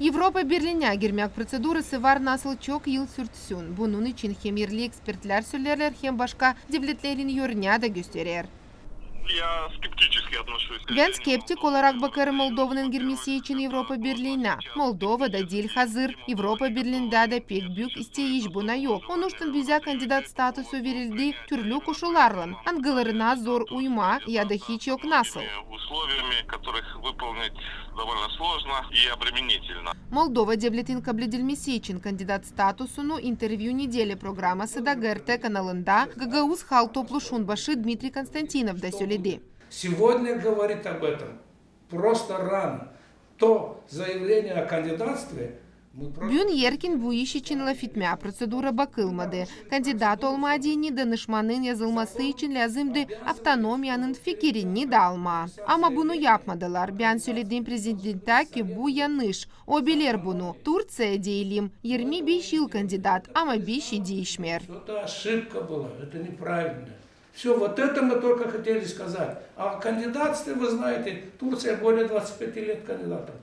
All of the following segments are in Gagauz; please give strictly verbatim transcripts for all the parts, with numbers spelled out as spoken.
Evropa Birliinä girmäk procedurası var nasıl çok yıl sürtsün. Bunun için hem erli ekspertlär söleerlär, hem başka devletlerin yorunä da gösterer. Bän skeptik olarak bakêrım Moldovanın girmesi için Evropa Birliinä. Moldova da diil hazır. Evropa Birliindä dä pek büük isteyiş buna yok. Onuştan bizä kandidat statusu verildi türlü koşullarlan, angılarına zor uymaa ya da hiç yok nasıl. Moldova devletin kabledilmesi için kandidat statusunu "İntervyu nedeli" programası da GRT kanalında Gagauz Halk Topluşun başı Dmitriy Konstantinov da söledi. Сегодня говорить об этом просто рано. То заявление о кандидатстве мы просто... Büün erkin bu iş için lafetmää, procedura bakılmadı. Kandidat olmaa deyni danışmanın yazılması için lääzımdı avtonomiyanın fikirini da almaa. Ama bunu yapmadılar. Bän söledim prezidentä, ki bu yanlış. O biler bunu. Turţiya deyelim, irmi beş yıl kandidat, ama bir şey diişmeer. Это ошибка была, это неправильно. Всё, вот это мы только хотели сказать. А о кандидатстве, вы знаете, Турция более двадцати пяти лет кандидатом.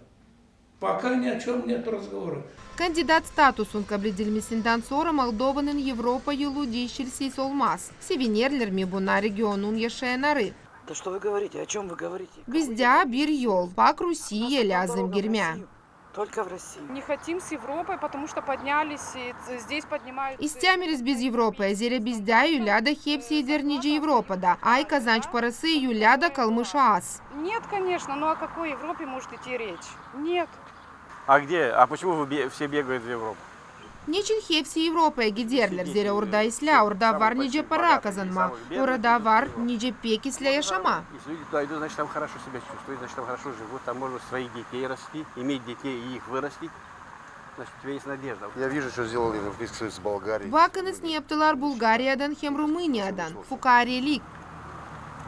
Пока ни о чём нет разговора. Kandidat statusun kabledilmesindän sora Moldovanın Evropa yolu diişilsin olmaz. Sevinerlär mi buna regionun yaşayanları? Да что вы говорите? О чём вы говорите? Bizdä bir yol, bak Rusiyeya lääzım girmää. Только в России. Не хотим с Европой, потому что поднялись, и ц-, здесь поднимают... İstämeeriz biz Evropaya, zerä bizdä ölä da hepsi eder nicä Evropada. Ay kazanç parası ölä da kalmış az. Нет, конечно, но о какой Европе может идти речь? Нет. А где? А почему вы бе-, все бегают в Европу? Neçin hepsi Evropaya giderlär, zerä orada islää, orada var nicä para kazanmaa, orada var nicä pek islää yaşamaa. Если люди туда идут, значит, там хорошо себя чувствуют, значит, там хорошо живут, там можно своих детей расти, иметь детей и их вырастить. Значит, у тебя есть надежда. Я вижу, что сделали Европейский Союз с Болгарией. Bakınız, ne yaptılar Bulgariyadan hem Rumıniyadan. Fukarelik.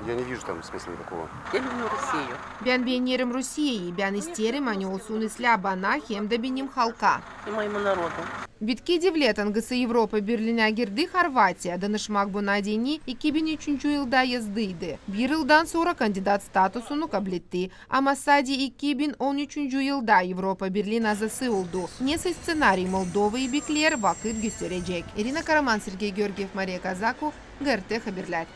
Я не вижу там смысла никакого. Я люблю Россию. Bän beenerim Rusiyeyi, bän isteerim, ani olsun islää bana hem dä benim halka. И моему народу. Bitki devlet, angısı Evropa Birliinä girdi, Horvatiya, danışmak buna deyni iki bin üçüncü yılda yazdıydı. Bir yıldan sora kandidat statusunu kabletti. Ama sade iki bin on üçüncü yılda Evropa Birliin azası oldu. Nesoy sţenariy Moldovayı bekleer, vakıt gösterecek. İrina Karaman, Sergey Georgiev, Mariya Kazaku, GRT Haberlär.